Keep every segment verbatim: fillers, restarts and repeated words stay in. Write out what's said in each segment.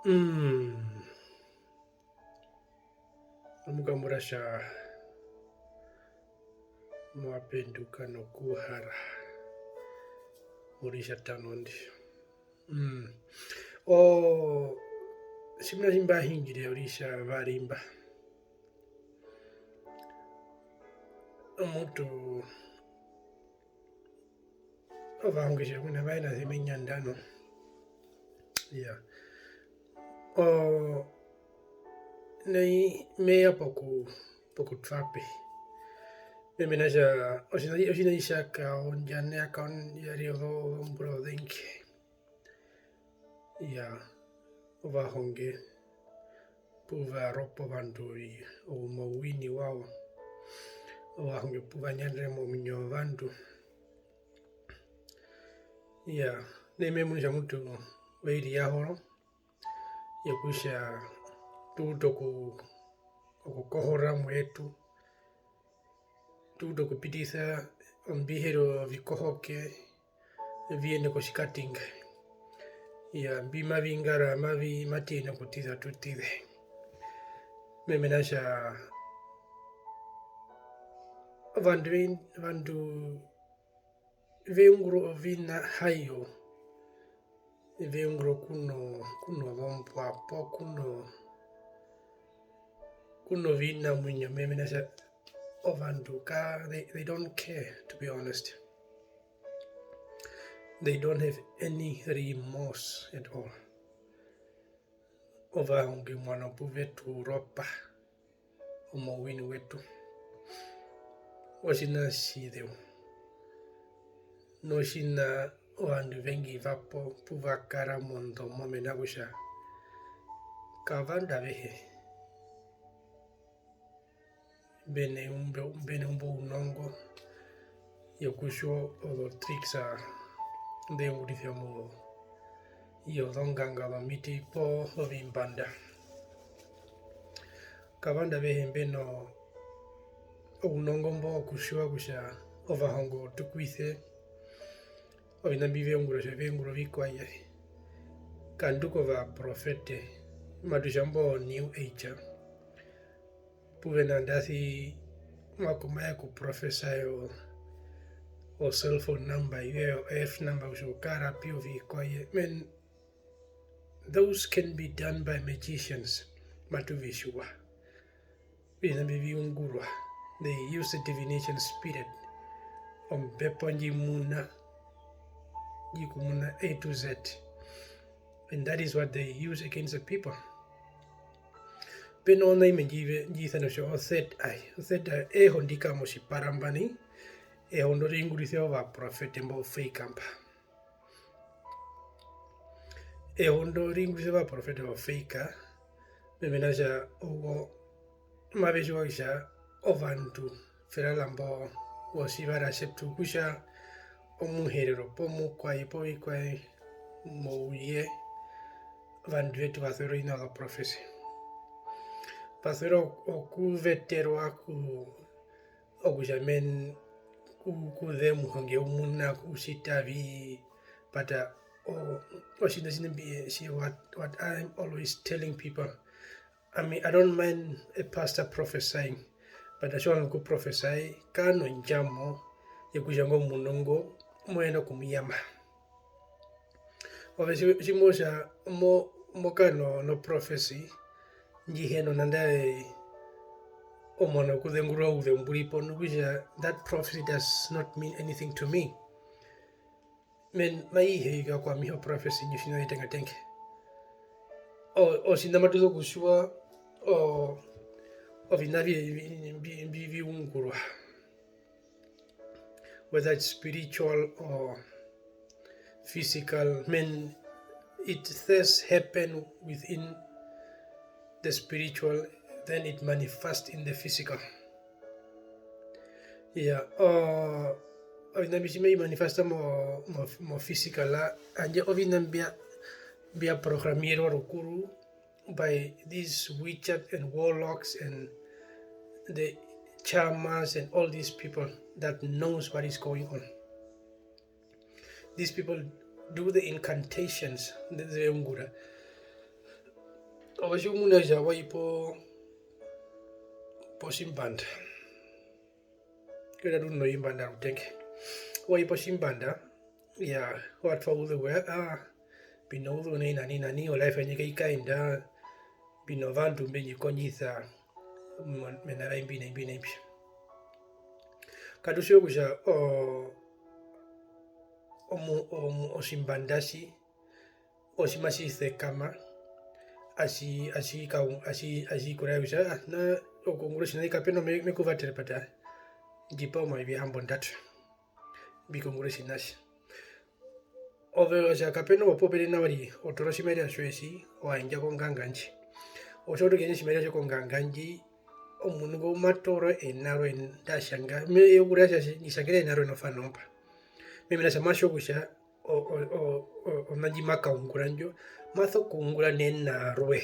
Mm. Amukambura tja mwa penduka nokuhara Oritjatano ndi. Mm. O, tjimuna tji mba hungire Oritjavari mba, mutu ovahonge tjimuna va ena tji me nyanda nu. Iyaa. O, nai me ya poku-, pokutwa pe. Me hee mena rokutja otjiṋa, otjiṋa tji tja kaondja nai, akaondja nai ozo-, ozombura ozengi. Iyaa, ovahonge pu va ropa ovandu i-, omauini wawo, ovahonge pu va nyandere mominyo vyovandu. Iyaa, nai me munu kutja mutu oiri yahoro yokutja tu ute oku-, okukohora mu etu, tu ute okupitisa ombihi ovikohoke vi yende kotjikatinga. Iyaa, mbi mavi ngara, mavi, matu yenene okutiza, tu tize. Me hee mena rokutja ovandu ve-, ovandu ve ungura oviṋa hayo, ve ungura kuno, kuno zombwa poo kuno, kuno vinamuinyo, me hee mena rokutja ovandu ka, they, they don't care, to be honest. They don't have any remorse at all. Ovahonge omuano pu ve tu ropa omauini wetu. Otjiṋa tjizeu. Notjiṋa ovandu vengi vapo pu va kara mondomo mena rokutja kavanda avehe mbe ne umbe-, mbe ne umbo ounongo yokutjiwa ozo tricks nḓe ungurisiwa mo, i ozonganga zomiti poo ovimbanda. Kavanda avehe mbe no ounongo mbo wokutjiwa kutja ovahonge tu kwise, oviṋa mbi ve ungura, kutja ve ungura ovikwaye. Kandu kovaprofete, matu tja mbo New Age, pu ve na ndasi maku mave ku profesaye o, o cell phone number yoye, o F number, kutja u kara pi, ovikwaye. Men, those can be done by magicians, matu vi tjiwa. Oviṋa mbi vi ungurwa, they use the divination spirit, ombepo ndji muna, ndji ku muna A to Z, and that is what they use against the people. Pe noviṋa vimwe ndji ve-, ndji isanewa kutja o third eye. O third eye eho ndi kara motjipara mba nai, eho ndo ri ungurisiwa ovaprofete mbo fake mba. Eho ndo ri ungurisiwa ovaprofete vo fake, mena rokutja owo mave tjiwa kutja ovandu verara mbo votjivara tjetu, kutja Omuherero poo mukwaye poo vikwaye mouye, ovandu vetu va suvera oviṋa vyozoprofesi. Va suvera oku-, okuveterwa ku-, okutja men-, ku-, ku ze muhonge u muna, u tjita vi, but, uh, o-, otjiṋa tjimwe mbi-, tji-, what, what I'm always telling people, I mean, I don't mind a pastor prophesying, but tji wa zu nokuprofesy, kara nondjamo yokutja ingo omundu ngo mo yenene okumuyama. Ove tji-, tji mo tja mo-, mo kara no, no prophecy ndji hi na nandarire omuano wokuzengurura ouzeu mbu ri po, nokutja that prophecy does not mean anything to me. Men, mai heyuka kwami o prophecy ndji otjiṋa otjitengatenga. O-, otjiṋa matu sokutjiwa, o-, oviṋa vi-, vi-, mbi-, mbi-, vi ungurwa. Whether it's spiritual or physical, men, it first happen within the spiritual, then it manifest in the physical. Iyaa, o-, oviṋa mbi tji mbi manifesta mo, mo, mo physical, handje oviṋa mbya, mbya programmerwa rukuru by these witches and warlocks and the charmers and all these people that knows what is going on. These people do the incantations, nḓe-, nḓe ve ungura. Ove tji u muna kutja wa i po-, potjimbanda, kutja tu novimbanda rutenge, wa i potjimbanda, iyaa, wa twa ouzeu woye, aa, mbi nouzeu nai nai nai, o life yandje kai kaenda, mbi novandu mbe ndji kondjisa, mo-, mena ra imbi na imbi na imbi. Katu tjiwa kutja o-, omu-, omu-, otjimbanda tji, otji matji sekama, atji-, atji kau-, atji-, atji ku raere kutja, "Ah, na okuungura otjiṋa nai kape na me-, me ku vatere pata, ndji pa omayovi hambondatu, mbi kaungure otjiṋa tji." Ove o tja kape na opo pe ri nawa uriri, o toora otjimariva tjoye tji, wa yandja konganga ndji. O tja o toora kuyandja otjimariva tjoye konganga ndji, omundu ngo ma toora ena roye nda tjanga, me-, e ku raere kutja, "Ndji tjangere ena roye nofano mba." Mena kutja ma tjiwa kutja, o-, o-, o-, o-, ona ndji ma kaungura ndjo, ma sokuungura nena roye.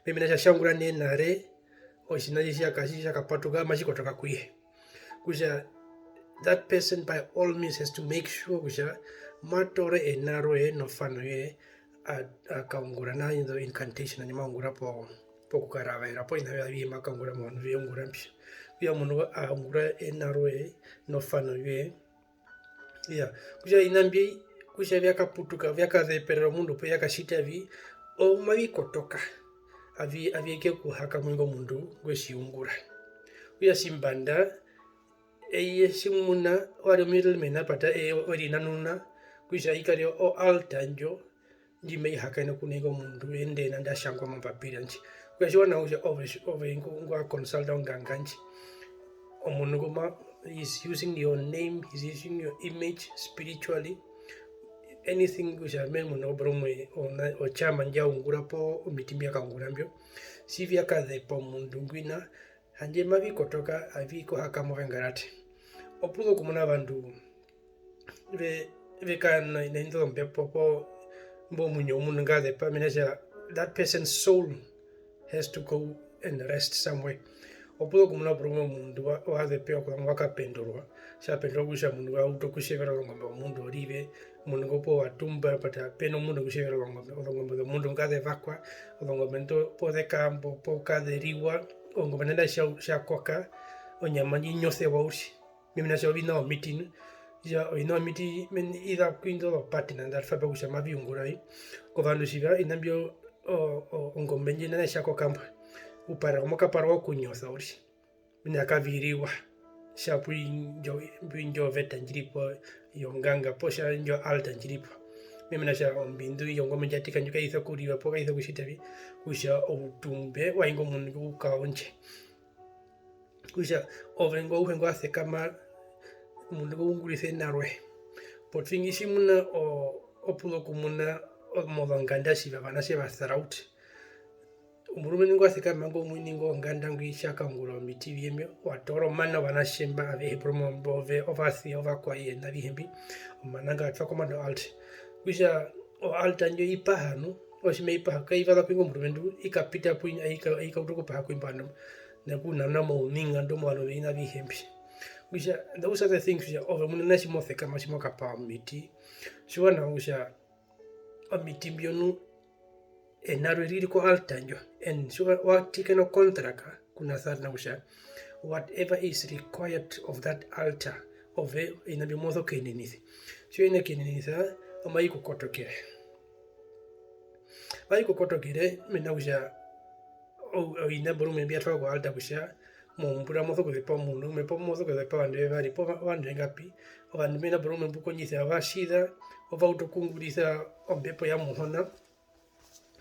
Mena kutja tja ungura nena re, otjiṋa tji tja ka-, tji tja kapatuka, matji kotoka ku ye. Kutja, that person by all means has to make sure kutja ma toora ena roye nofano yoye, a, a kaungura nao inzo incantation, nai ma ungura po, pokukaravaera, poo oviṋa vyoye avihe ma kaungura movandu ve ungura mbi. Okutja omundu ngo a ungura ena roye nofano yoye, Iyaa, kutja oviṋa mbi, kutja vya kaputuka, vya kazeperera omundu poo vya katjita vi, o-, mavi kotoka, avi-, avi ye ke ku haka mu ingo mundu ngwe tji ungura. Okutja tjimbanda, eye tji muna, wa ri o middleman apata, eye we rinanuna, kutja i kare o altar ndjo, ndji mai hakaene ku na ingo mundu, ende na nda tjangwa mombapira ndji. Okutja tjiwa nawa kutja ove, ove ngu-, ngwa consulta onganga ndji. Omundu ngu ma, he's using your name, he's using your image spiritually. Anything kutja me munu porumwe ona, otjama ndja ungura poo omiti mbya kaungura mbyo. Tji vya kazepa omundu ngwina, handje mavi kotoka, avi ku haka move ngarate. Opu zo kumuna ovandu ve-, ve kara na, na indo zombepo poo imbo omuinyo womundu ngwa zepa, mena kutja that person's soul has to go and rest somewhere. Opu zo kumuna porumwe omundu wa, wa zepewa kuzambo wa kapendurwa, tja pendurwa kutja omundu wa utu okutjevera ozongombe zomundu orive, omundu ngo opuwo wa tumba, but pe na omundu okutjevera ozongombe, ozongombe zomundu nga zevakwa, ozongombe ndo po ze kara mbo, po ka ze riwa, ozongombe nda tja, tja koka, onyama ndji nyosewa uriri. Mena kutja oviṋa vyomiti nu, kutja oviṋa vyomiti, men-, i za ku indo zopatena nda twa po kutja mavi ungura vi. Kovandu tjiva, oviṋa mbyo, o-, o-, ongombe ndji nai tja koka mbo, oupara, mokaparwa okunyosa uriri. Mena kavi riwa, tja pu indjo, pu indjo veta ndji ri po yonganga, poo tja indjo altar ndji ri po. Mena kutja ombindu yongombe ndja tika ndjo kai sokuriwa poo kai sokutjita vi, kutja outumbe wa ingo omundu u kaondje. Kutja ove ngo auhe ngwa sekama, omundu ngo ungurisa ena roye. Potuingi tjimuna o-, opu zo kumuna o-, mozonganda tjiva ovanatje va sara out. Omurumendu ngwa sekama ngo omuini ngo wonganda ngwi tja kaungura omiti vye mbyo, wa toora omana ovanatje mba avehe porumwe mbo ove, ovasi, ovakwaye, na avihe mbi, omana nga a twa kombanda o altar. Kutja o altar ndjo i paha nu, otji mai paha, kai vaza ku ingo murumendu, i kapita pu, ai ka-, ai kauta okupaha ku imbo vandu mba. Nokunana mouningandu movandu noviṋa avihe mbi. Kutja, those are the things kutja ove omuini nai tji mo sekama tji mo kapaha omiti. Tjiwa nawa kutja omiti mbyo nu, ena roye ri ri ko altar ndjo. And tjiwa, wa tekena o contract ku na Satana kutja, whatever is required of that altar, ove oviṋa mbyo mo sokuyenenisa. Tji u hi na kuyenenisa, omai ku kotokere. Mai ku kotokere, mena kutja o-, oviṋa porumwe mbya twa ko altar kutja mombura mo sokuzepa omundu umwe, poo mo sokuzepa ovandu vevari, poo va-, ovandu vengapi, ovandu mbe na porumwe mbu kondjisa ava tjiza, ova utu okuungurisa ombepo ya Muhona.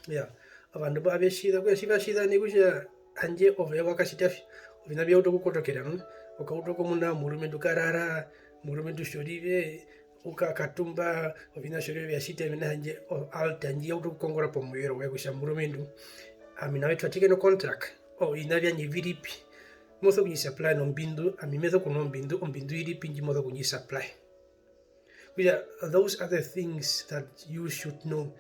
Iyaa, ovandu mbo ave tjiza, okutja tji va tjiza nai kutja handje ove wa katjita vi, oviṋa vya utu okukotokera nu, o kauta okumuna omurumendu ka rara, omurumendu tjorive, u ka-, katumba, oviṋa tjorive vya tjita, mena handje o altar ndji ya utu okukongora pomuvero woye kutja murumendu, ami na ove twa tekena o contract, oviṋa vyandje vi ri pi? Mo sokundji supply nombindu, ami me sokunwa ombindu, ombindu i ri pi ndji mo sokundji supply? Kutja, those are the things that you should know.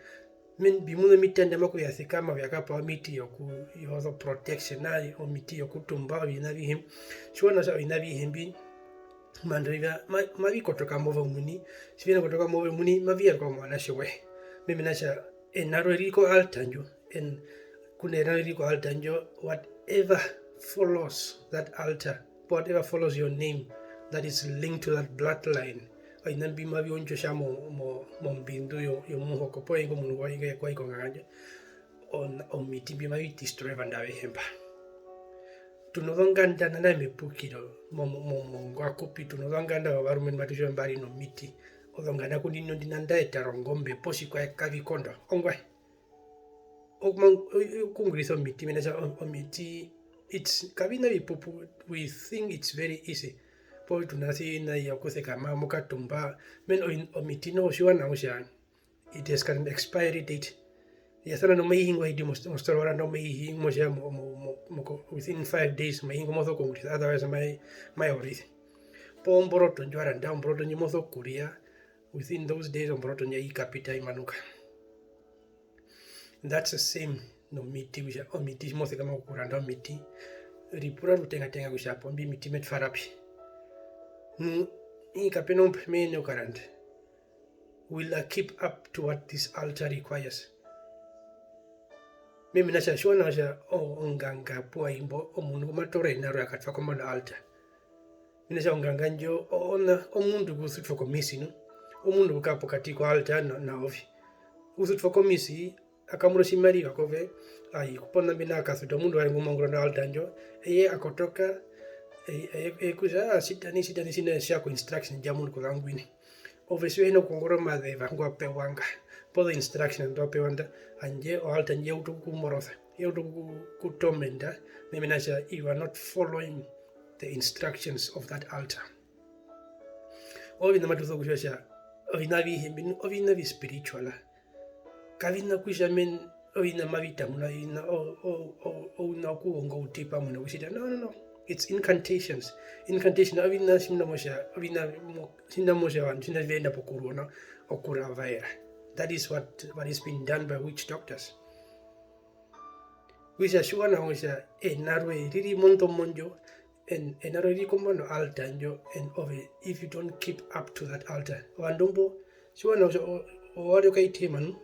Men, mbi muna omitanda maku vya sekama vya kapaha omiti yoku, yozo protection, nai omiti yokutumba, oviṋa avihe. Tjiwa nawa kutja oviṋa avihe mbi, omandu iva, ma-, mavi kotoka move omuini, tji vi hi na kukotoka move omuini, mavi yaruka movanatje woye. Mena kutja, ena roye ri ri ko altar ndjo, en-, Ku na erero ri ri ko altar ndjo, whatever follows that altar, whatever follows your name that is linked to that bloodline, oviṋa mbi mavi undju otja mo-, mo-, mombindu yo-, yomuhoko poo ingo omundu ngwa-, ngwa-, ngwa i konganga ndjo, on-, omiti mbi mavi destroy ovandu avehe mba. Tu nozonganda nana mepukiro, mo-, mo-, mo-, mongwa kupi, tu nozonganda zovarumendu matu tjiwa mba ri nomiti. Ozonganda ku ndino ndi nandaeta rongombe poo tjikwaye kavi kondo. Ongwaye? Okuma-, o-, o-, okuungurisa omiti, mena kutja o-, omiti, it's, kavi na vipupu, we think it's very easy. Poo tu na oviṋa vyokusekama mokatumba, men, o-, omiti noho tjiwa nawa kutja it has got an expiry date. Ya sana nomaihi ngwa hiti mos-, mostora, wa randa omaihi, mo tja mo-, mo-, mo-, mo-, ko-, within five days, omaihi ngo mo sokuungurisa, otherwise mai-, mai horise. Poo omboroto ndji wa randa, omboroto ndji mo sokuria, within those days omboroto ndji ai kapita, ai manuka. That's the same nomiti, kutja omiti, tji mo sekama okuranda omiti, ripura rutengatenga kutja hapo mbi miti me twara pi. Nu, ii kape na ombe me yenene okaranda. Will I keep up to what this altar requires? Me hee mena kutja tjiwa nawa kutja o-, onganga poo imbo omundu ngu ma toora ena roye a katwa kombanda altar. Mena kutja onganga ndjo o-, ona, omundu ngu sutwa komisi nu, omundu ngu kara pokati ko altar na, na ove. U sutwa komisi, a kambura otjimariva kove, ai, pona mbi na a kasuta omundu warwe ngu ma ungura na altar ndjo, eye a kotoka, eye, eye, eye kutja, "Ah, tjita nai, tjita nai, tjina tja ku instruction ndja mundu kuza ngwina." Ove tji u hi na okuungura omazeva ngu wa pewa nga, poo zo instruction ndu wa pewa nda, handje o altar ndji ya utu okukumorosa, ya utu okuku-, kutomenda, mena kutja you are not following the instructions of that altar. Oviṋa matu sokutjiwa kutja oviṋa avihe mbi nu oviṋa vi spiritual. Kavi na kutja men, oviṋa mavi tamuna, oviṋa, o-, o-, o-, ouna okuvonga outi pamwe nokutjita. No, no, no. It's incantations. Incantation, oviṋa tjimuna mo tja, oviṋa mo-, tjimuna mo tja ovandu, tjimuna vi enda pokuruona, okuravaera. That is what, what is being done by witch doctors. Kutja tjiwa nawa kutja ena roye ri ri mondomo ndjo, en-, ena roye ri ri kombanda altar ndjo, and ove, if you don't keep up to that altar, ovandu mbo, tjiwa nawa kutja o-, o-, wa ri okaitema nu,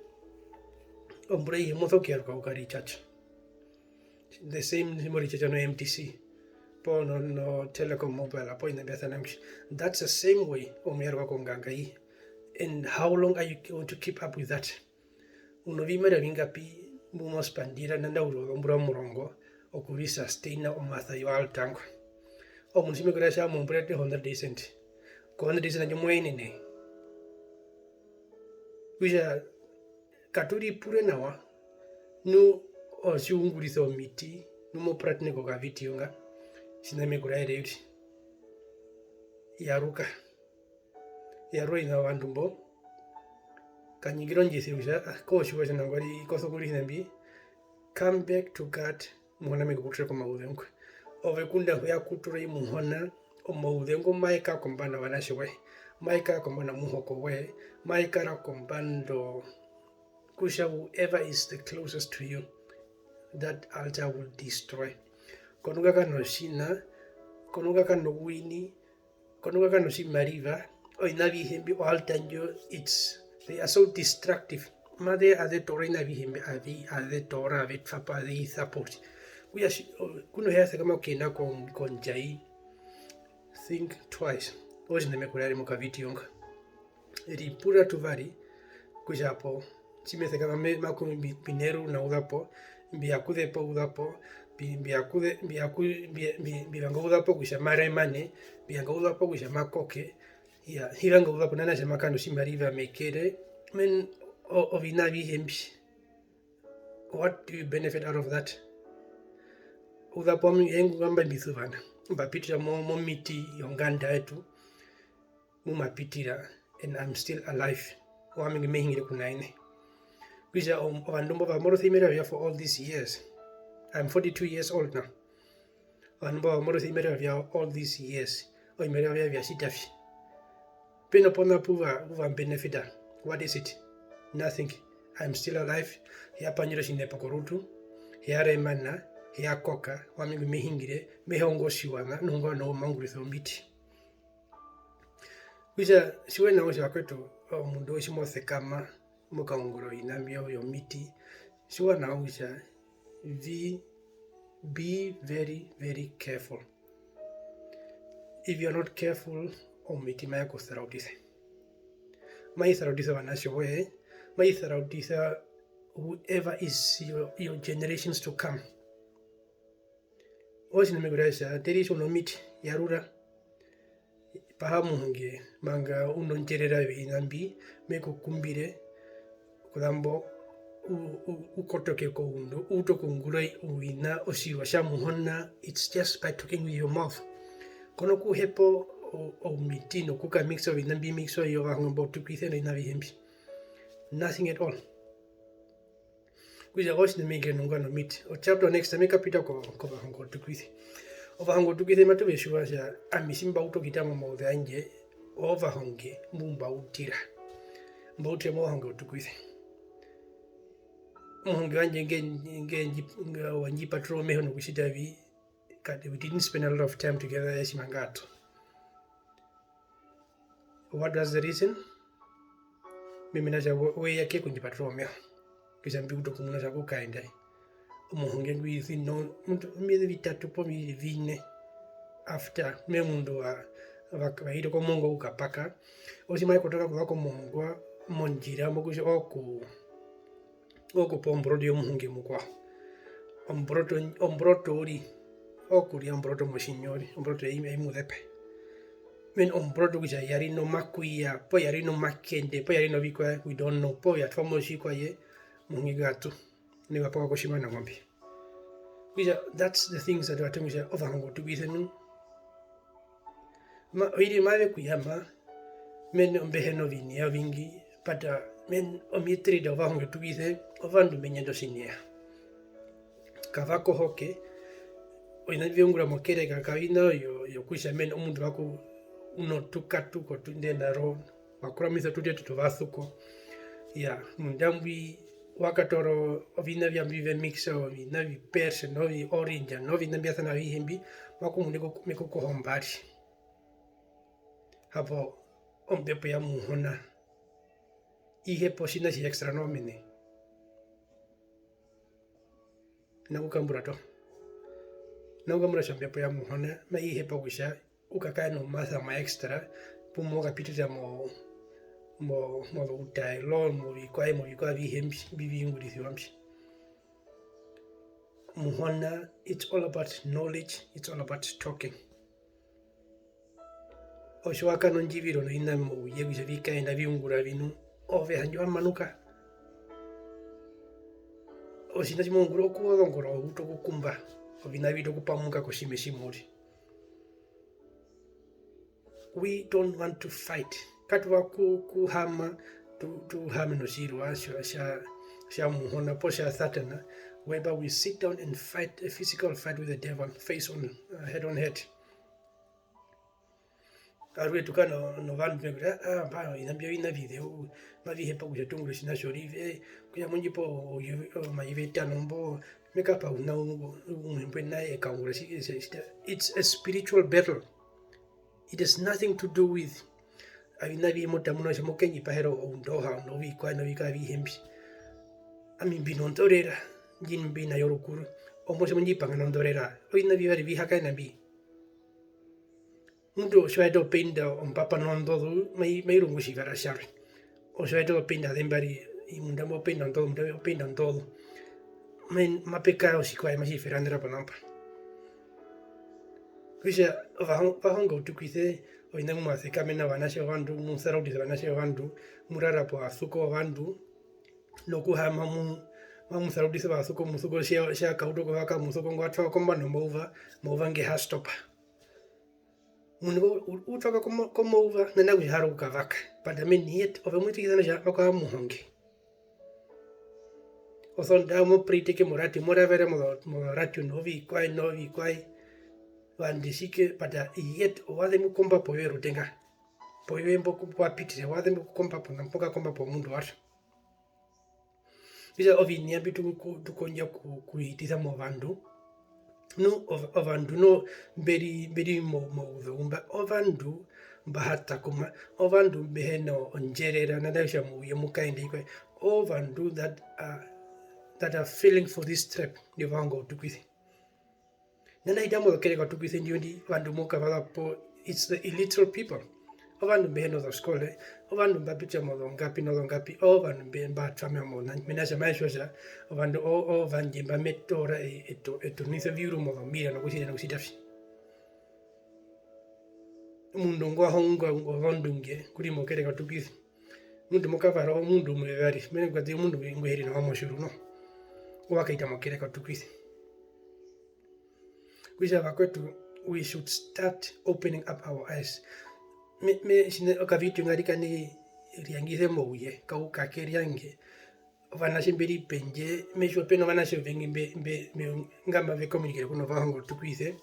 ombura aihe mo sokuyaruka u ka recharge. The same tji mo recharge no M T C, poo no, no Telecom Mobile, poo oviṋa mbya sana kutja. That's the same way omuyaruka konganga aihe. And how long are you going to keep up with that? U novimariva vingapi mbu mo spandera nanda uriri ozombura omurongo oku-resustaina omasa yo altar ngo? Omundu tji me ku raere kutja mombura three hundred days and ko hundred days ndjo mo yenene. Kutja katu ripure nawa, nu otjiungurisa omiti, nu mo puratene kokavideo nga, tjiṋa me ku raere uriri. Yaruka. Yarwe ina ovandu mbo, kanyingire ondjesiro kutja, ah, koo tjiwa kutja nangwari ko sokurihina mbi, come back to God, Muhona me ku kutura komauzeu ngo. Ove ngunda ho ya kutura i Muhona, omauzeu ngo maye kara kombanda ovanatje voye, maye kara kombanda omuhoko woye, maye kara kombanda o-, kutja whoever is the closest to you, that altar will destroy. Ko nokukakana otjiṋa, ko nokukakana ouini, ko nokukakana otjimariva, oviṋa avihe mbi, o altar ndjo, it's, they are so destructive. Mave, ave toora oviṋa avihe mbi, avi, ave toora, ave twa po, ave isa po. Okutja tji-, o-, ngunda o hi ya sekama okuyenda ko-, kondjai, think twice. Otjiṋa me ku raere mokavideo nga. Ripura tuvari kutja hapo tji me sekama me-, maku-, mbi-, mbi nerunauzapo, mbi ya kuzepa ouzapo, mbi-, mbi ya kuze-, mbi ya ku-, mbi-, mbi-, mbi vanga ouzapo kutja ma remane, mbi vanga ouzapo kutja ma koke, iyaa, hi vanga ouzapo nana kutja ma kara notjimariva meke re, men, o-, oviṋa avihe mbi, what do you benefit out of that? Ouzapo wami, eye ngu mba mbi suvana, mba pitira mo-, momiti yonganda yetu, mu ma pitira, and I'm still alive. Owami ngu me hingire ku na eṋe. Kutja, o-, ovandu mbo va morosa ovimariva vyawo for all these years. I'm forty-two years old now. Ovandu mbo va morosa ovimariva vyawo all these years. Ovimariva vyawo vya tjita vi. Pe no pona pu va, pu va benefita. What is it? Nothing. I'm still alive. Hi ya pandjara otjinepo korutu. Hi ya remana. Hi ya koka. Owami ngu me hingire. Me hongo otjiwaṋa. Noho ngwa nomangurisa omiti. Kutja, tjiwa nawa kutja vakwetu, omundu we tji mo sekama, mo kaungura oviṋa mbyo vyomiti, tjiwa nawa kutja vi, be very, very careful. If you are not careful, omiti mai ku sarautisa. Mai sarautisa ovanatje voye, mai sarautisa whoever is your, your generations to come. Otjiṋa me ku raere kutja, tjiri tji u nomiti, yarura, paha omuhonge, manga u nondjerera yoviṋa mbi, me ku kumbire, kuzambo u, u, u kotoke koundu, u ute okuungura oviṋa, otjiwa tja Muhona, it's just by talking with your mouth. Ko na kuhepa o-, omiti nokukamikisa oviṋa mbi mikisa ovahonge mbo tukise noviṋa avihe mbi. Nothing at all. Kutja otjiṋa me hee nungwa nomiti. O chapter next time me kapita ko-, kovahonge otukise. Ovahonge otukise matu ve tjiwa kutja ami tji mba utu okuhita momauzeu wandje, ovahonge mbu mba utira. Mba utira movahonge otukise. Omuhonge wandje nge, nge, nge, wa ndji paturura omeho nokutjita vi, ka-, we didn't spend a lot of time together, esi manga atu. What was the reason? Mbi muna kutja we-, we ya ke ku ndji paturura omeho. Kutja mbi ute okumuna kutja ku kaenda vi. Omuhonge ngwi isi no, omieze vitatu poo vi-, vine after, me hee omundu wa, wa, wa ire komuhonge okukapaka. Otji mai kotoka okuza komuhonge mondjira, mokutja oku-, okupa omboroto yomuhonge mukwao. Omboroto, omboroto uriri, okurya omboroto motjinyo uriri, omboroto ai, ai mu zepa. Mena omboroto kutja ya ri nomakuiya, poo ya ri nomakende, poo ya ri novikwaye, we don't know, poo ya twa mo otjikwaye, omuhonge ngwi a tu, nai wa pakwa kotjimana ngombe. Kutja, that's the things that we are talking kutja, ovahonge otukise nu. Ma-, oiri mave ku yama, mena mbe hi na ovineya ovingi, but, uh, mena omiṱiriri ovahonge otukise, ovandu mbe nyanda ovineya. Kava kohoke, oviṋa mbi ve ungura mokereka, kavi na yo-, yokutja mena omundu wa ku-, u notukatuko tu nde na ro, wa kuramisa otutete tovasuko. Iyaa, munda mbwi wa katoora oviṋa vya mbi ve mixa, oviṋa vi perse, novi orange, noviṋa mbya sana avihe mbi, maku munu me ku koha ombari. Hapo ombepo ya Muhona i hepa otjiṋa tji extra noho mene. Hi na kukambura toho. Hi na kukambura kutja ombepo ya Muhona mai hepa kutja u kakare nomasa ma extra, pu mo kapitisa mo, mo, mozoutailo, movikwaye, movikwaye avihe mbi, mbi vi ungurisiwa mbi. Muhona, it's all about knowledge, it's all about talking. Otji wa kara nondjiviro noviṋa mouye kutja vi kaenda vi ungura vi nu, ove handje wa manuka. Otjiṋa tji mo ungura okuzongora, o utu okukumba oviṋa vi utu okupamuka kotjimwe tjimwe uriri. We don't want to fight. Katu vanga ku-, kuhaama, tu-, tuhaame notjirwa tja, tja, tja Muhona poo tja Satana, whereby we sit down and fight a physical fight with the devil, face on, uh, head on head. Aruhe tu kara no-, novandu mbe kutja, "Ah, mba, oviṋa mbyo oviṋa vizeu, mavi hepa kutja tu ungure otjiṋa tjorive, eh, kutja mo ndji pe o-, o-, omayovi etano mbo, me kapa una u-, umwe mbwena e kaungura tji-, tji-, tji-," It's a spiritual battle. It has nothing to do with oviṋa avihe mo tamuna kutja mo kendjipahera oundoha, novikwaye, novikwaye avihe mbi. Ami mbi nondorera, ndji mbi na yo rukuru, omuatje mo ndji panga nondorera, oviṋa vivari vi hakaena mbi. Omundu otji wa eta openda ombapa nondozu, mai-, mai rungu otjivara tjarwe. Otji wa eta openda ze mbari, munda mbo openda ondozu, munda mbo openda ondozu. Mai-, mape kara otjikwaye matji veranera ponamba. Kutja ovaho-, ovahonge otukise, oviṋa mbi mu sekamena ovanatje wovandu, mu sarautisa ovanatje wovandu, mu rara povasuko wovandu, nokuhaama mu-, mamu sarautisa ovasuko, omusuko tje-, tje ya kauta okuvaka, omusuko ngwa twa kombanda omauva, omauva nge ha stopa. Omundu ngo u-, u twa ko komo-, komauva, nena kutja u ha ri okukavaka. But I mean, yet, ove mo itikisa kutja ma ku ha muhonge. Osondaha mo priteke moradio, mo ravere mo-, moradio novikwaye, novikwaye. Ovandu tjike, but, uh, yet, owa zembi okukomba poyoye rutenga. Poyoye mbo ku-, wa pitire, owa zembi okukomba po, na mbo ka komba pomundu warwe. Kutja ovineya mbi tu-, ku-, tu kondja oku-, okuhitisa movandu, nu ov-, ovandu noho mbe ri, mbe ri mo-, mouzeu mba, ovandu mba ha takuma, ovandu mbe hi na ondjerera, nanda kutja mouye mu kaenda ikwaye, ovandu that are that are falling for this trap yovahonge outukwise. Nena hita mozokereka outukwise ndinondi, ovandu mokavaza po, it's the illiterate people. Ovandu mbe hena ozoskole, ovandu mba pita mozongapi nozongapi, ovandu mbe mba twamwa mona, mena kutja maye tjiwa kutja ovandu o-, ovandje mba me toora e-, eto-, etonisa oviuru mozomira nokutjita nokutjita vi. Omundu ngwa hongwa ozondunge, kuri mokereka outukwise. Omundu mokavara omundu umwe vevari, mena kutja omundu ngwi ngu he ri nawa motjiuru noho. Wa kaita mokereka outukwise. Kutja vakwetu, we should start opening up our eyes. Me, me, tjina okavideo nga ri kane riyangise mouye, kau kake ryange. Ovanatje mbe ri pendje, me tjiwa pe novanatje ovengi mbe, mbe, mbe, nga mave communicate ku novahonge outukwise,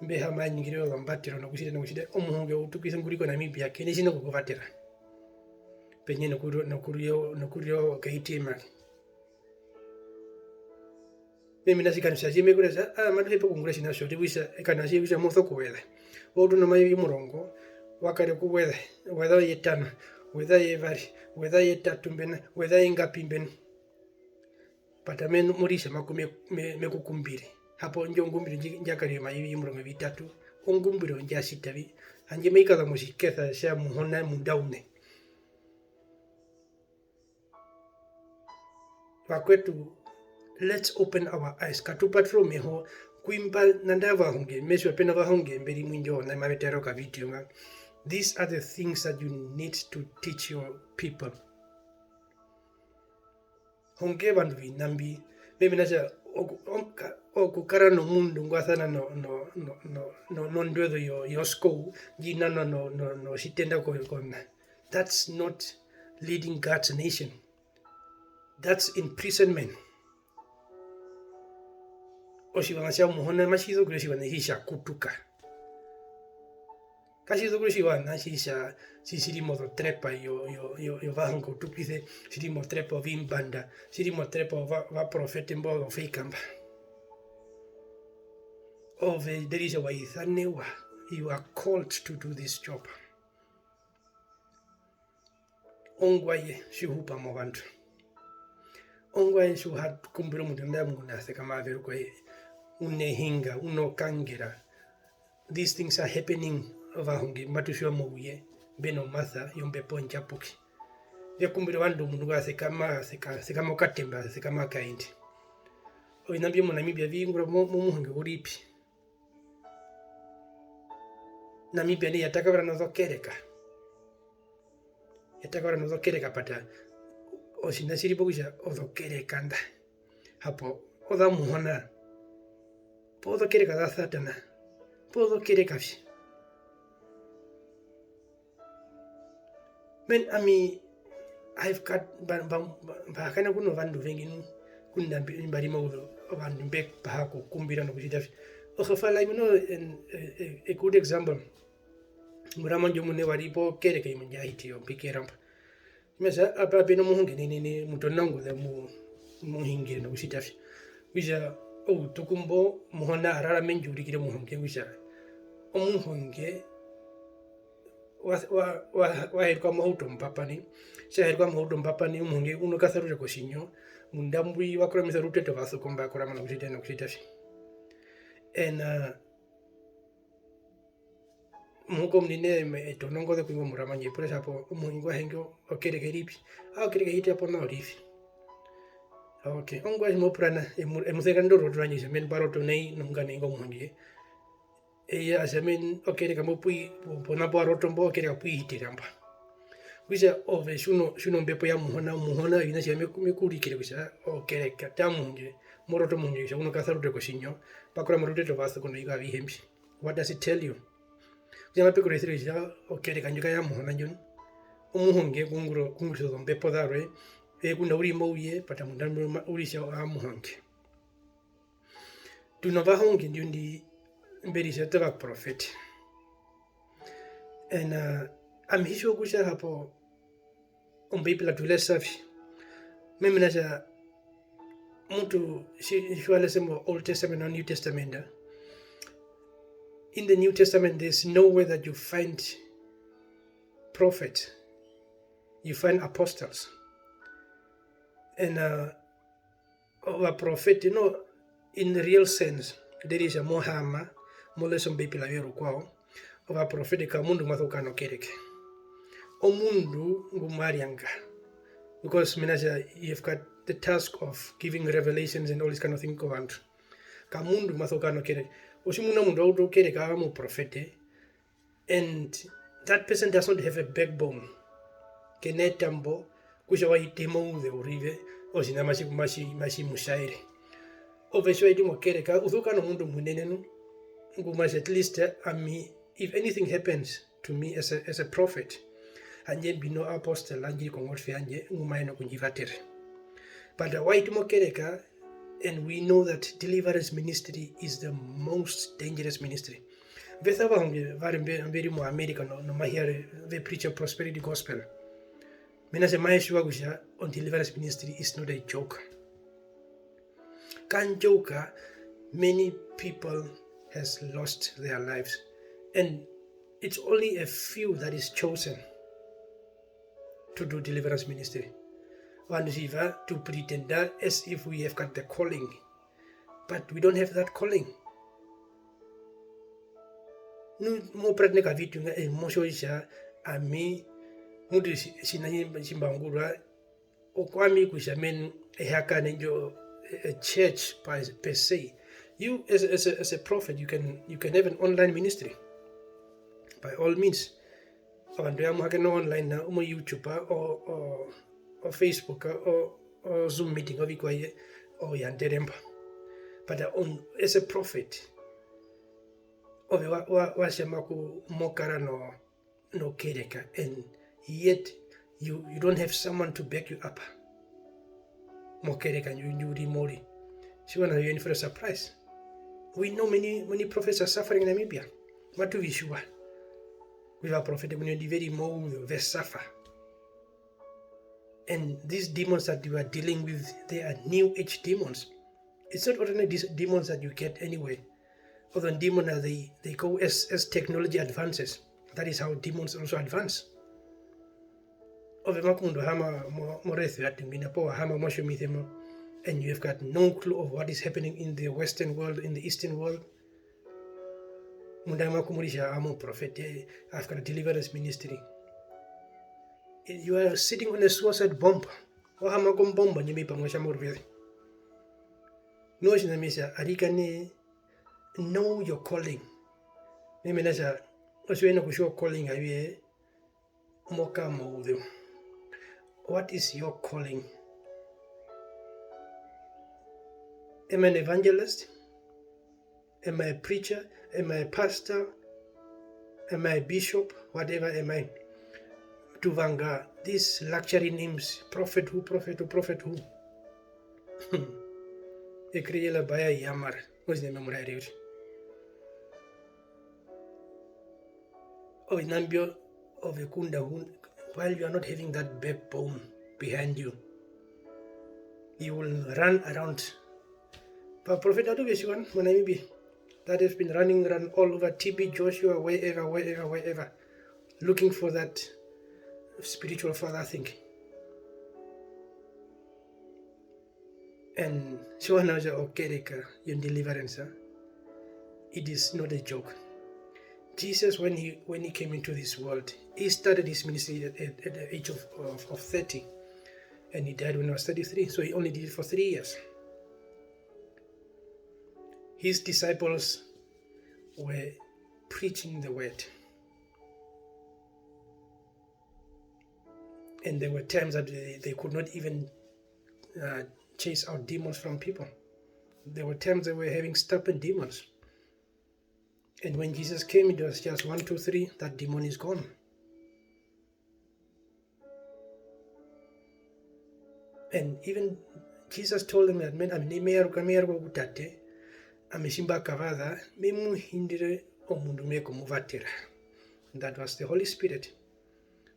mbe haama ningire ozombatero nokutjita nokutjita, omuhonge outukwise ngu ri ko Namibia ke na tjina okukuvatera. Pendje nokurira, nokurira, nokurira o-, ka A T M ake. Mena kutja okanatje tji me ku raisa, aa, matu hepa okuungura otjiṋa tjo, okutja okanatje kutja mo sokuveza. Wa utu nomayovi omurongo, wa kare okuweza, weza oyetano, weza oyevari, weza oyetatu mbena, weza oyengapi mbena. But ami mo ritja maku-, me, me, me ku kumbire. Hapo indjo ongumbiro ndji-, ndja karira omayovi omurongo vitatu, ongumbiro ndja tjita vi, handje mai kaza motjikesa tja Muhona munda uṋe. Vakwetu, let's open our eyes. Katu pature omeho, ku imba nandarire ovahonge, me tjiwa pe novahonge mbe ri mu indjo ona mave tara okavideo nga. These are the things that you need to teach your people. Honge ovandu oviṋa mbi, mena kutja oku-, oka-, okukara nomundu ngwa sana no, no, no, no, no, nondwezo yo, yo school, ndji nanwa no, no, notjitenda ko-, kona. That's not leading God's nation. That's imprisonment. Otjiwaṋa tja Muhona matji zu kuri otjiwaṋa tji tja kutuka. Katji zu kuri otjiwaṋa tji tja, tji tji ri mozotrepa yo, yo, yo, yovahonge outukwise, tji ri motrepa yovimbanda, tji ri motrepa yova-, vaprofete mbo vo fake mba. Ove, there is a wa isanewa, you are called to do this job. Ongwaye tji u hupa movandu. Ongwaye tji u ha kumbire omundu nandarire omundu ngunda a sekama a verukwa, u nehinga, u nokangera. These things are happening, ovahonge mba tu tjiwa mouye, mbe nomasa yombepo ondjapuke. Ve kumbire ovandu omundu ngwa sekama, seka-, sekama okatemba, sekama kaende. Oviṋa mbyo moNamibia vi ungurwa mo-, momuhonge u ri pi? Namibia nai ya takavara nozokereka. Ya takavara nozokereka pata otjiṋa tji ri po kutja ozokereka nda. Hapo oza Muhona. Poo ozokereka za Satana. Poo ozokereka vi. Men, ami, I've got, mba, mba, mba, mba hakaena ku novandu ovengi nu, ngunda mbi-, mba ri mauzeu, ovandu mbe paha okukumbira nokutjita vi. Ohofala imwe noho, en-, a, a, a good example. Muramwandje omuini wa ri pokereka imwe ndja hiti yombikira mba. Mesa, apa pe nomuhonge nene, mutonongo za mu-, muhingire nokutjita vi. Kutja outuku mbo Muhona a rara me ndji urikire omuhonge kutja omuhonge wa, wa, wa, wa heruka mohauto mbapani. Tja heruka mohauto mbapani, omuhonge u nokasarure kotjinyo, munda mbwi wa kuramisa orutete ovasuko mba kurama nokutjita, nokutjita vi. Ena, muhuka omunene, me-, etonongo ze kuingwa muramwandje, pura tjapo, omuhonge wa henge okereka i ri pi? Ah, okereka i hiti apo nao rivi. Okay, ongwaye tji mo purana, emu-, emuseka ndo roto randje, kutja men mba roto nai, nohunga nai ngo muhonge. Eye a tja men, okereka mbo pui, pona mbo wa roto mbo, okereka pui hitira mba. Kutja ove tji u no, tji u nombepo ya Muhona, Muhona oviṋa tjiva me ku-, me ku urikire kutja okereka, taa muhonge, mo roto omuhonge kutja u nokasarure kotjinyo, pa kurama orutete ovasuko novikwaye avihe mbi. What does it tell you? Kutja mape ku raisire kutja okereka ndjo ka ya Muhona ndjo nu. Omuhonge ku ungura, ku ungurisa ozombepo zarwe, eye ngunda u ri mouye, pata munda mbwi ma-, u ri tja aa muhonge. Tu novahonge ndinondi mbe ritja ovaprofete. Ena, ami hi tjiwa kutja hapo Ombeibela tu lesa vi. Me hee mena kutja mutu tji, tji wa lese mo Old Testament no New Testament, in the New Testament there's nowhere that you find prophet, you find apostles. And, uh, Ovaprofete, no, in the real sense, that is, mo haama, mo lesa Ombeibela yoye rukwao, ovaprofete ka omundu ngu ma sokukara nokereka. Omundu ngu ma ryanga. Because mena rokutja you've got the task of giving revelations and all this kind of thing kovandu. Ka omundu ngu ma sokukara nokereka. Otjimuna omundu wa uta okereka aa omuprofete, and that person does not have a backbone. Ke na etambo kutja wa hiti mouzeu rive, otjiṋa matji, matji, matji mu tjaere. Ove tji wa hiti mokereka, u sokukara nomundu omunene nu, ngu ma tja, at least, eh, ami, if anything happens to me as a, as a prophet, handje mbi no apostle ndji ri kongotwe yandje, ngu ma yenene okundjivatera. But wa hiti mokereka, and we know that deliverance ministry is the most dangerous ministry. Ve sa ovahonge varwe mbe-, mbe ri mu America no-, nomahiyare, ve preach a prosperity gospel. Mena rokutja mave tjiwa kutja o deliverance ministry is not a joke. Ka joke, many people has lost their lives. And it's only a few that is chosen to do deliverance ministry. Ovandu tjiva tu pretenda as if we have got the calling, but we don't have that calling. Nu mo puratene kavitu nga, eh, mo tjiwa kutja ami, mutu tji-, tjiṋa tji-, tji mba ungurwa, okwami kutja men ehakane ndjo, a church per, per se. You as, as a, as a prophet, you can, you can have an online ministry. By all means. Ovandu ya muhakene online na, omo YouTube, o, o, o Facebook, o, o Zoom meeting, ovikwaye, o yandere mba. But, um, as a prophet, ove wa, wa, wa tjama ku mo kara no, nokereka, and yet you, you don't have someone to back you up. Mokereka ndju, ndju ri mo ri. Tjiwa na, you're in for a surprise. We know many, many prophets are suffering in Namibia. Matu vi tjiwa. Kutja ovaprofete ovengi ve ri mouzeu, ve suffer. And these demons that you are dealing with, they are new age demons. It's not ordinary dis-, demons that you get anyway. Although demon are, they, they go as, as technology advances. That is how demons also advance. Ove maku mundu wa haama mo, mo restaurant ngwina, poo wa haama motjomise mo, and you have got no clue of what is happening in the Western world, in the Eastern world. Munda maku murisha, "I'm a prophet, eh, I've got a deliverance ministry." You are sitting on a suicide bomb. Wa haama kombomba ndji mai pamwa tja moruveze. Nu otjiṋa me tja, arikana, know your calling. Mena kutja, otji u hi na kutjiwa o calling yoye, mo kara mouzeu. What is your calling? Am I an evangelist? Am I a preacher? Am I a pastor? Am I a bishop? Whatever am I? Tu vanga these luxury names, prophet who, prophet who, prophet who. Ekriyela baya yamar, otjiṋa me mu raere uriri. Oviṋa mbyo ove kunda hu-, while you are not having that backbone behind you, you will run around. Ovaprofeta atu ve tjiwa mo Namibia that have been running around all over T B Joshua, wherever, wherever, wherever, looking for that spiritual father thing. And tjiwa nawa kutja okereka yo deliverance, it is not a joke. Jesus, when he, when he came into this world, he started his ministry at, at, at the age of, of, of thirty, and he died when he was thirty-three, so he only did it for three years. His disciples were preaching the word. And there were times that they, they could not even, uh, chase out demons from people. There were times they were having stubborn demons. And when Jesus came, it was just one, two, three, that demon is gone. And even Jesus told them that, "Men, ami nai me yaruka, me yaruka ku Tate, ami tji mba kavaza, me mu hindire omundu ngu me ku mu vatera." That was the Holy Spirit.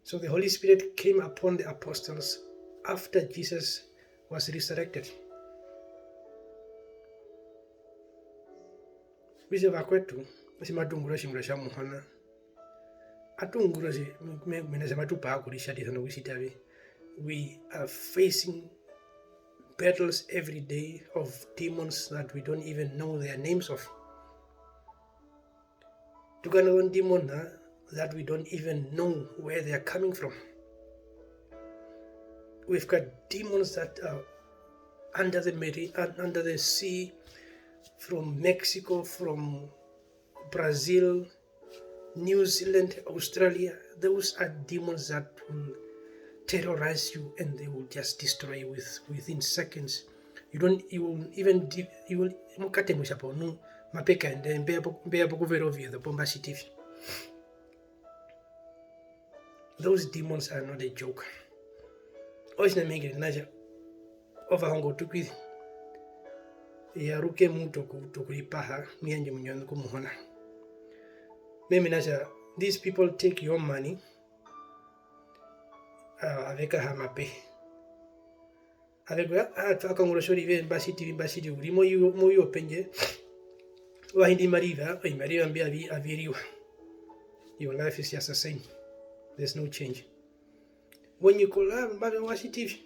So the Holy Spirit came upon the apostles after Jesus was resurrected. Okutja vakwetu, tji matu ungura otjiungura tja Muhona, atu ungura otji-, me-, me-, mena kutja matu paha okuritjatisa nokutjita vi. We are facing battles every day of demons that we don't even know their names of. Tu kara nozondemona that we don't even know where they are coming from. We've got demons that are under the Medi-, un-, under the sea, from Mexico, from Brazil, New Zealand, Australia. Those are demons that will terrorize you and they will just destroy you with, within seconds. You don't, you will even, de-, you will, mo katenga kutja poo nu mape kaenda, mbe ya po-, mbe ya pokuvera ovyezo poo mba tjiti vi. Those demons are not a joke. Otjiṋa me hungire mena kutja, ovahongo tu kwize, yaruke mu tu oku-, tu okuripaha, mu yandje omuinyo wenu ku Muhona. Me hee mena kutja, these people take your money, ah, ave kahaama pehi. Ave ku ya, ah, twa kaungura otjorive, mba tjiti vi, mba tjiti vi, u ri moyuva, moyuva pendje, wa hinda ovimariva, ovimariva mbi avi-, avi riwa. Your life is just the same. There's no change. Wonyikola, mave wa tjiti vi.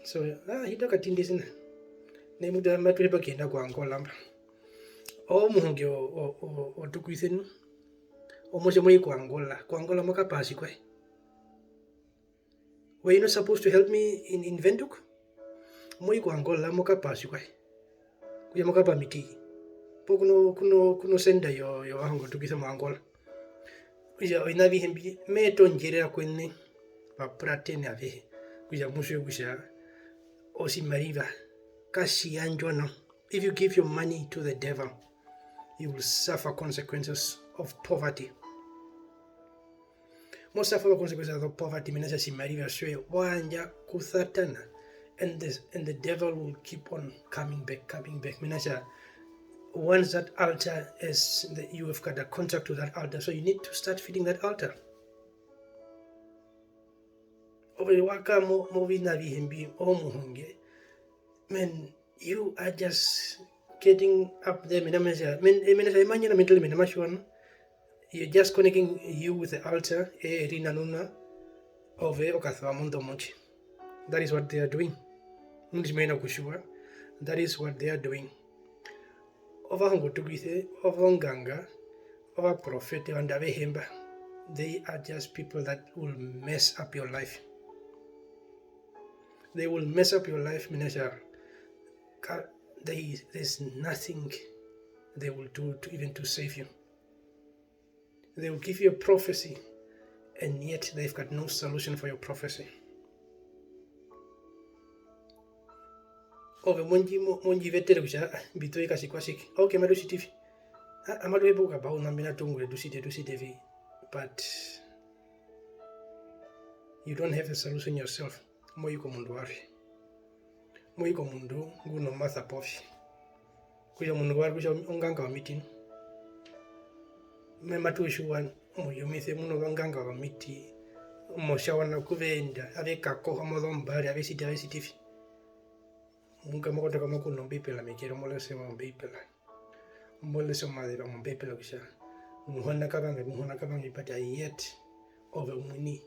So, ah, hita okatindi sina. Nai mutu matu hepa okuyenda ku Angola mba. Omuhonge o, o, o, o tu kwize nu. Omutje mo i ku Angola. Ku Angola mo kapaha tjikwaye. Were you not supposed to help me in, in Windhoek? Mo i ku Angola, mo kapaha tjikwaye. Kutja mo kapaha omiti. Poo kuno, kuno, kuno senda yo, yovahonge o tu kwize mo Angola. Kutja oviṋa avihe mbi, me eta ondjerera kweṋe, va puratene avehe. Kutja mu tjiwe kutja otjimariva katji yandjwa nao. If you give your money to the devil, you will suffer consequences of poverty. Mo suffer the consequences of poverty, mena kutja otjimariva tjoye wa yandja ku Satana, and the, and the devil will keep on coming back, coming back. Mena kutja once that altar is, the, you have got a contract to that altar, so you need to start feeding that altar. Ove wa kara mo-, moviṋa avihe mbi, omuhonge, man, you are just getting up there, mena, mena kutja, men-, mena kutja, emanyera mentally mena matjiwa nu. You're just connecting you with the altar, eye rinanuna, ove okasewa mondo motje. That is what they are doing. Mutu tji mo hina kutjiwa, that is what they are doing. Ovahonge o tu kwize, ovonganga, ovaprofete, ovandu avehe mba, they are just people that will mess up your life. They will mess up your life, mena kutja ka-, they, there's nothing they will do to, even to save you. They will give you a prophecy, and yet they've got no solution for your prophecy. Ove mo ndji-, mo-, mo ndji vetere kutja, "Ah, mbi toye katjikwatjike." Okay, matu tjiti vi. "Ah, amatu hepa okukapa ouna mbena tu ungure tu tjite, tu tjite vi." But you don't have a solution yourself. Mo i komundu warwe. Mo i komundu ngu nomasa pove. Kutja omundu warwe, kutja onganga yomiti nu. Me matu tjiwa moyomise mu novanganga vomiti, mo tjawa nokuveenda, ave kakoha mozombari, ave tjiti, ave tjiti vi. Muhuka mo kotoka mo kuna Ombeibela meke, mo lesa Ombeibela. Mo lesa omazeva mOmbeibela kutja, Muhona ka vanga, Muhona ka vanga, but yet ove omuini,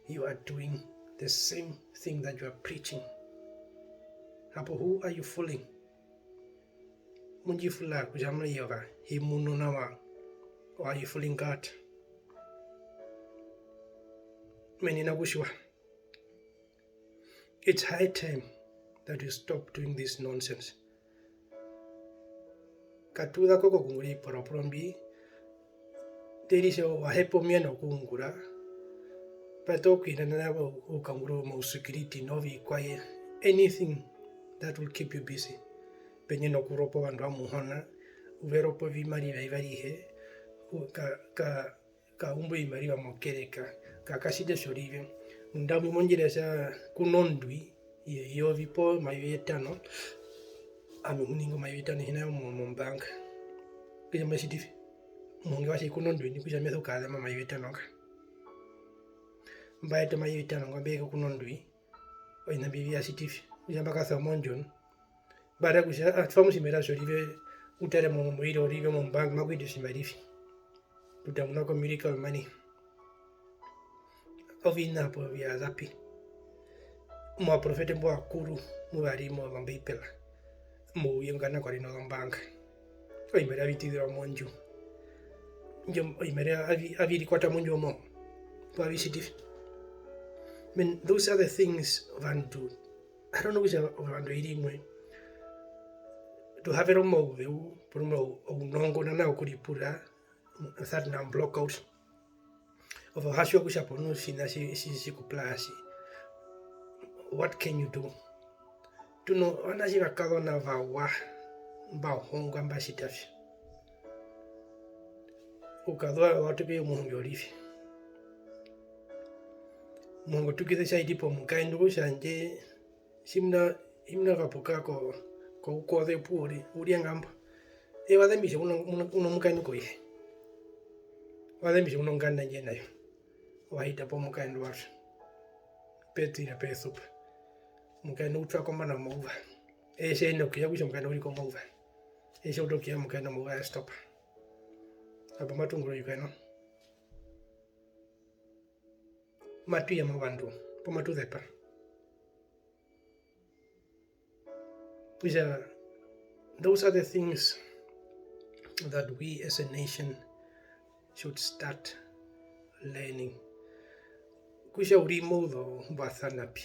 you are doing the same thing that you are preaching. Hapo, who are you fooling? Mo ndji fula kutja mo i ove hi munu nawa, or are you fooling God? Me yenena okutjiwa. It's high time that you stop doing this nonsense. Katu za ko kokuungura oviporoporo mbi, tjiri tjo wa hepa omiyano okuungura, pa tu okuyenena nao okukaungura omausecurity novikwaye, anything that will keep you busy. Pendje nokuropa ovandu va Muhona, u ve ropa ovimariva vivari he, u-, ka, ka, ka umba ovimariva mokereka, ka katjita otjorive. Munda umwe mondjira tja ku nondwi ye-, yovi poo omayovi etano, ami ngu ninga omayovi etano hi na yo mo-, mombaanga. Okutja mba tjiti vi, omuhonge wa tja ku nondwi ndji kutja me sokukazema omayovi etano nga. Mba eta omayovi etano nga mbe yeke ku nondwi, oviṋa mbi vya tjiti vi, okutja mba kasa mondjo nu. Mba tja kutja, ah, twa mo otjimariva tjorive, u tare mo-, moiri orive mombaanga, maku hiti otjimariva. Tu tamuna ko miracle money. Oviṋa hapo vya za pi? movaprofete mbo vakuru mu va ri mOzombeibela, mouye ngana kwa ri nozombaanga. Ovimariva vi tizirwa mondju. Indjo ovimariva avi-, avi rikwata mondju omo, mbo avi tjiti vi. I mean, those are the things ovandu, I don't know kutja ovandu oiri imwe tu havera omauzeu, porumwe ounongo nao okuripura, that na block out. Ove o ha tjiwa kutja po nu otjiṋa tji, tji, tji ku pura tji. What can you do? Tu novanatje vakazona vawa, mba hongwa, mba tjita vi. Oukazu warwe wa tuka omuhonge orive. Omuhonge Tukize tja hiti pomukaendu kutja, handje tjimuna, tjimuna kapuka ko, koukoze opuwo uriri, u ri nga mbo. Eye wa zembi kutja u no, u no, u nomukaendu koihe. Wa zembi kutja u nonganda ndje na yo. Wa hita pomukaendu warwe. Pe ṱire pe supa. Omukaendu u twa kombanda omauva. Eye tje ende okuya kutja omukaendu u ri komauva. Eye tje utu okuya omukaendu omauva ya stopa. Hapo matu ungura ovikwenu. Matu yama ovandu, poo matu zepa. Kutja, those are the things that we as a nation should start learning. Kutja u ri mouzeu mbwa sana pi,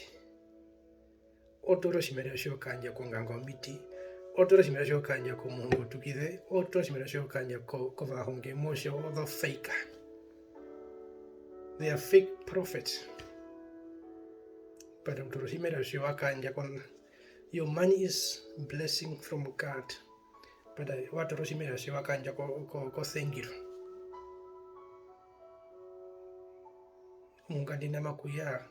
o toora otjimariva tjoye o kayandja konganga yomiti, o toora otjimariva tjoye o kayandja komuhonge Tukize, o toora otjimariva tjoye o kayandja ko-, kovahonge motja ozo fake. They are fake prophets. But u toora otjimariva tjoye wa kayandja ko, your money is blessing from God. But, uh, wa toora otjimariva tjoye wa kayandja ko, ko, kosengiro. Omundu ngandino ma ku ya,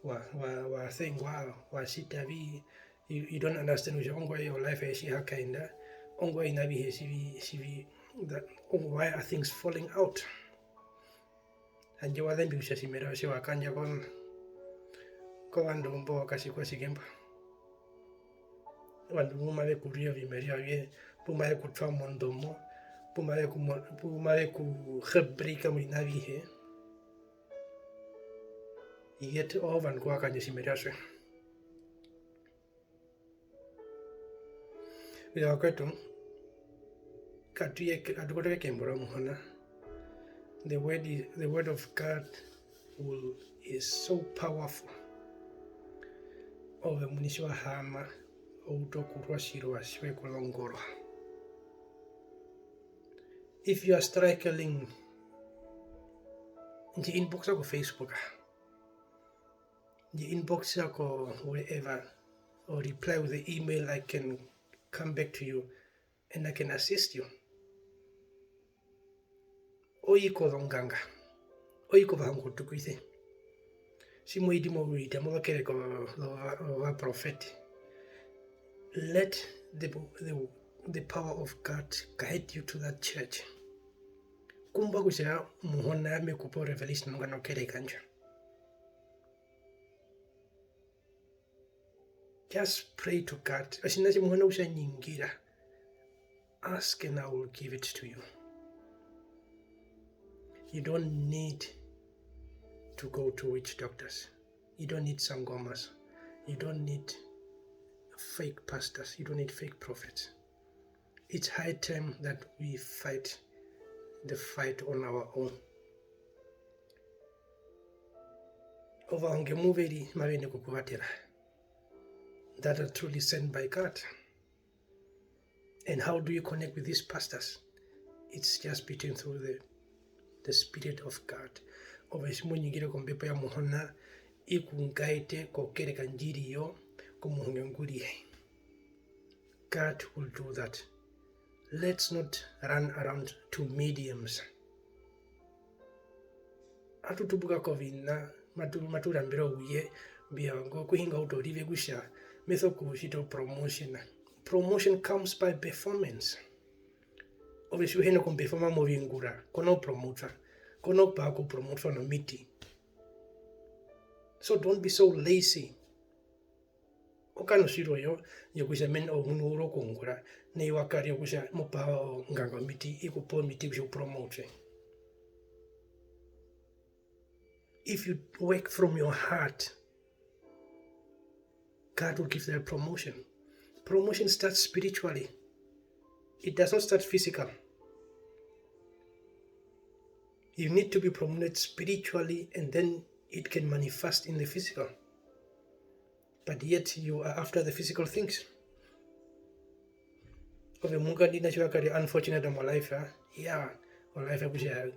wa, wa, wa sengwa, wa tjita vi, you, you don't understand kutja ongwaye o life yoye tji ha kaenda, ongwaye oviṋa avihe tji vi, tji vi, that, why are things falling out? Handje wa zembi kutja otjimariva tjoye wa kayandja ko-, kovandu mbo katjikwatjike mbo. Ovandu mbu mave ku rwire ovimariva vyoye, mbu mave ku twa mondomo, mbu mave ku mo-, mbu mave ku gebreika moviṋa avihe. Yet ovandu ku wa kayandja otjimariva tjoye. Okutja vakwetu, katu ye-, katu kotoke kembo ra Muhona. The word is, the word of God will, is so powerful. Ove omuini tji wa haama, o utu okurwa otjirwa tji we ku zongorwa. If you are struggling, ndji inboxa ko Facebook. Ndji inboxa ko wherever, or reply with the email, I can come back to you and I can assist you. O i kozonganga, o i kovahonge Tukize. Tji mo hiti moviita mozokereka zo-, zo-, zovaprofete. Let the, the, the power of God guide you to that church. Kumba kutja Muhona me ku pe o revelation mokana kokereka ndjo. Just pray to God. Otjiṋa tjimwe u hi na kutja ningira. Ask and I will give it to you. You don't need to go to witch doctors. You don't need sangomas. You don't need fake pastors. You don't need fake prophets. It's high time that we fight the fight on our own. Ovahonge mu ve ri mave ende okukuvatera, that are truly sent by God. And how do you connect with these pastors? It's just between through the, the Spirit of God. Ove tji mo ningire kombepo ya Muhona, i ku guide kokereka ndji ri yo, komuhonge ngu ri ye. God will do that. Let's not run around to mediums. Atu tupuka koviṋa, matu-, matu rambere ouye, mbi vanga okuhinga outu orive kutja me sokutjita o promotion. Promotion comes by performance. Ove tji u hi na okuperforma moviungura, ko na kupromotwa, ko na kupaha okupromotwa nomiti. So don't be so lazy. O kara notjirwa yo, yokutja mena omundu wa urwa okuungura, nai wa kara yokutja mo paha onganga yomiti, i ku pe omiti kutja u promotwe. If you work from your heart, God will give them a promotion. Promotion starts spiritually. It does not start physical. You need to be promoted spiritually, and then it can manifest in the physical. But yet you are after the physical things. Ove muhuka ndina tji wa kare unfortunate mo life, ah? Yeah, o life kutja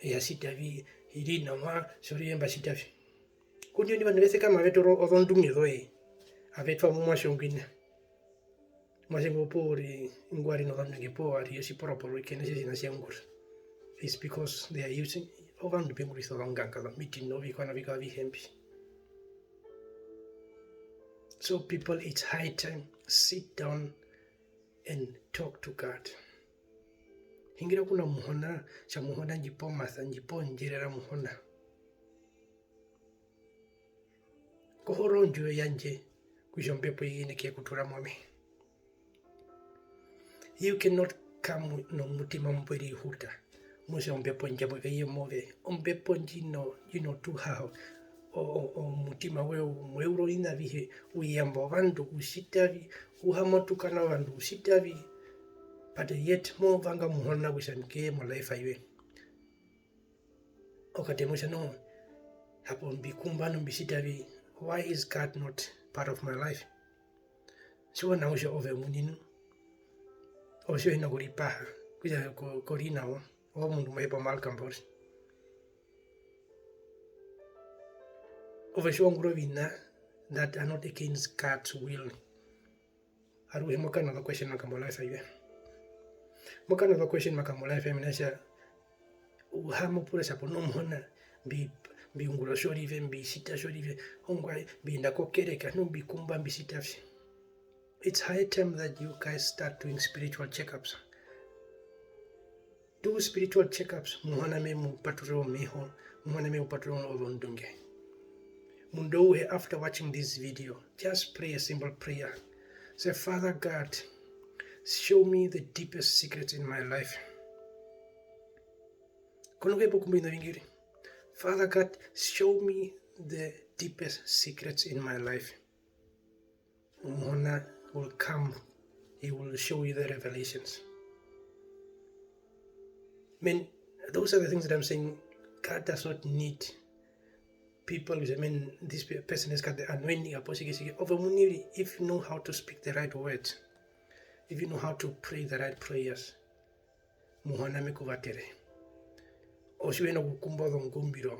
ya sita vi, i ri nawa, sorry, mba sita vi. Ku ndino ndi ovandu ve sekama ve toora ozondunge zoye, ave twa mo omuatje ngwina. Omuatje ngo opuwo u ri ngwa ri nozondunge, opuwo wa ri otjiporoporo, kena tji tji na tji ungura. It's because they are using, ovandu ve ungurisa ozonganga zomiṱi novikwao novikwao avihe mbi. So people, it's high time, sit down and talk to God. Hungira kuna Muhona, tja Muhona ndji pa omasa, ndji pa ondjerera Muhona. Kohora ondjuwo yandje kutja ombepo i yenene okutura move. You cannot come nomutima mbwe rihuta, motja ombepo ndji amo ve ye move. Ombepo ndji no, ndji no tuhaho. O, o, omutima woye umwe u ri oviṋa avihe, u yamba ovandu, u sita vi, u ha matukana ovandu, u sita vi. But yet mo vanga Muhona kutja ke ye mo life yoye. Okatemwa kutja no, hapo mbi kumba nu mbi sita vi, why is God not part of my life? Tjiwa nawa kutja ove omuini nu, ove tji u hi na kuripaha, kutja ko, ko ri nawa, ove omundu mo hepa omalkamba uriri. Ove tji wa ungura oviṋa that are not against God's will. Aruhe mo kara nozo question mark mo life yoye. Mo kara nozo question mark mo life yoye, mena kutja u ha mo pura kutja hapo nu Muhona, mbi, mbi ungura tjorive, mbi sita tjorive, ongwaye, mbi yenda kokereka, nu mbi kumba, mbi sita vi. It's high time that you guys start doing spiritual checkups. Do spiritual checkups, Muhona me mu paturure omeho, Muhona me mu paturure ozondunge. Mundu auhe, after watching this video, just pray a simple prayer. Say, "Father God, show me the deepest secrets in my life." Ko no kuhepa okumba oviṋa ovingi uriri. "Father God, show me the deepest secrets in my life." Muhona will come, he will show you the revelations. I mean, those are the things that I'm saying. God does not need people who say, "I mean, this pe-, person has got the anointing, apostle, ove omuini uriri, if you know how to speak the right words, if you know how to pray the right prayers, Muhona me ku vatere." Otji u hi na kukumba ozongumbiro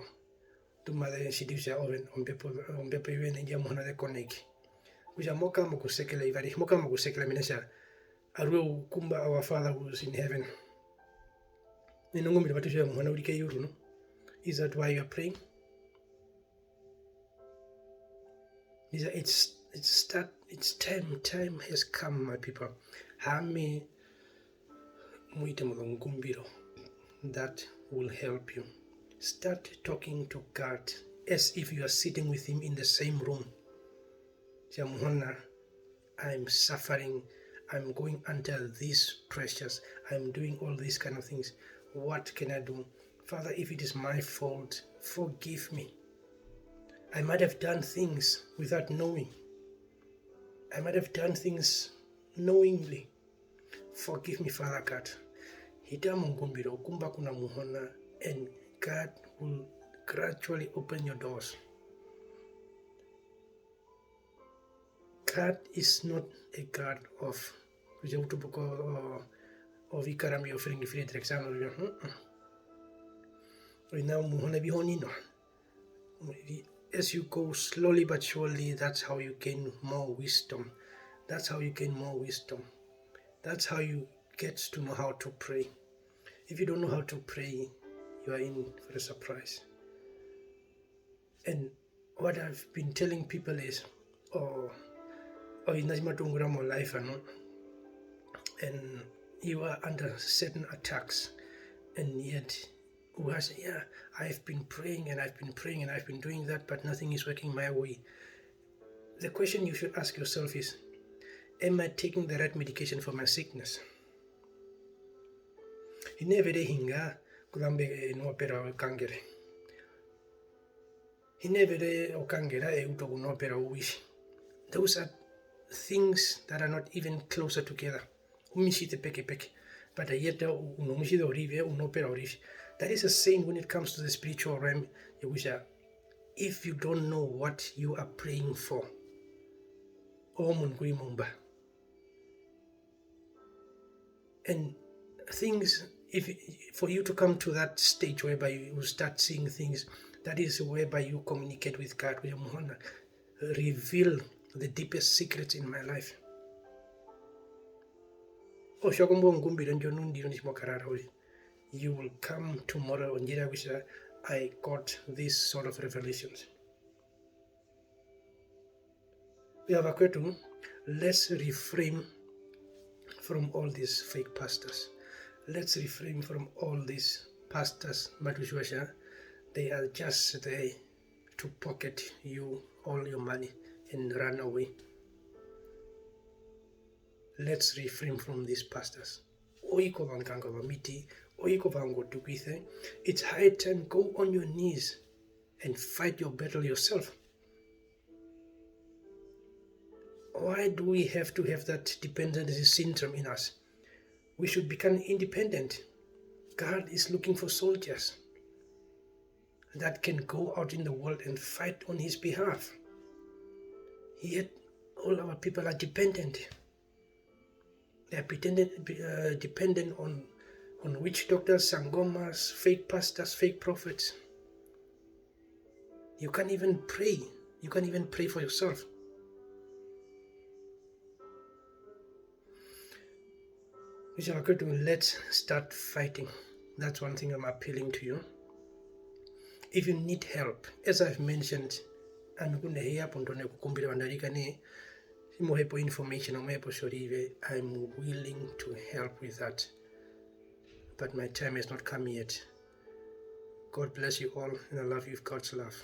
ndu maze tjiti kutja ove ombepo, ombepo yoye nai ndji ya Muhona ze connect. Kutja mo kara mokusekela ivari, mo kara mokusekela mena kutja aruhe u kumba our Father who is in heaven. Nena ongumbiro matu tjiwa Muhona u ri keyuru, no? Is that why you are praying? It's, it's, it's start, it's time, time has come, my people. Haame mu ite mozongumbiro that will help you. Start talking to God as if you are sitting with him in the same room. Tja, "Muhona, I'm suffering, I'm going under these pressures, I'm doing all these kind of things. What can I do? Father, if it is my fault, forgive me. I might have done things without knowing. I might have done things knowingly. Forgive me, Father God." Hita mongumbiro, kumba kuna Muhona, and God will gradually open your doors. God is not a God of kutja u tupuka o-, o-, ovikara mbi oviringi fire direction, mm-mm. Oviṋa Muhona vi honinwa. As you go slowly but surely, that's how you gain more wisdom. That's how you gain more wisdom. That's how you get to know how to pray. If you don't know how to pray, you are in for a surprise. And what I've been telling people is, oh, oviṋa tji matu ungura mo life, ano, and you are under certain attacks, and yet u ha say, "Yeah, I've been praying and I've been praying and I've been doing that, but nothing is working my way." The question you should ask yourself is, am I taking the right medication for my sickness? Hi na evere e hinga kuzambo e nwa opera yokangere. Hi na evere okangera e utu okunwa opera youwihi. Those are things that are not even closer together. Omitjise pekepeke, but yet u-, u nomitjise orive, u nopera orive. That is the same when it comes to the spiritual realm, yokutja if you don't know what you are praying for, omundu nguri mumba. And things, if, for you to come to that stage whereby you start seeing things, that is whereby you communicate with God, kutja, Muhona, reveal the deepest secrets in my life. Otja kombo ongumbiro ndjo nu ndino tji mo karara uriri, you will come tomorrow ondjira kutja, I got these sort of revelations. Okutja vakwetu, let's refrain from all these fake pastors. Let's refrain from all these pastors matu tjiwa kutja they are just there to pocket you all your money and run away. Let's refrain from these pastors. Oiko vanganga vomiti, oiko vangotukwise. It's high time, go on your knees and fight your battle yourself. Why do we have to have that dependency syndrome in us? We should become independent. God is looking for soldiers that can go out in the world and fight on his behalf. Yet all our people are dependent. They are pretended, uh, dependent on, on witch doctors, sangomas, fake pastors, fake prophets. You can't even pray. You can't even pray for yourself. Kutja vakwetu, let's start fighting. That's one thing I'm appealing to you. If you need help, as I've mentioned, ami ngunda hi ya pondondo yokukumbira ovandu arikana, tji mo hepa information, mo hepa otjorive, I'm willing to help with that. But my time has not come yet. God bless you all, and I love you with God's love.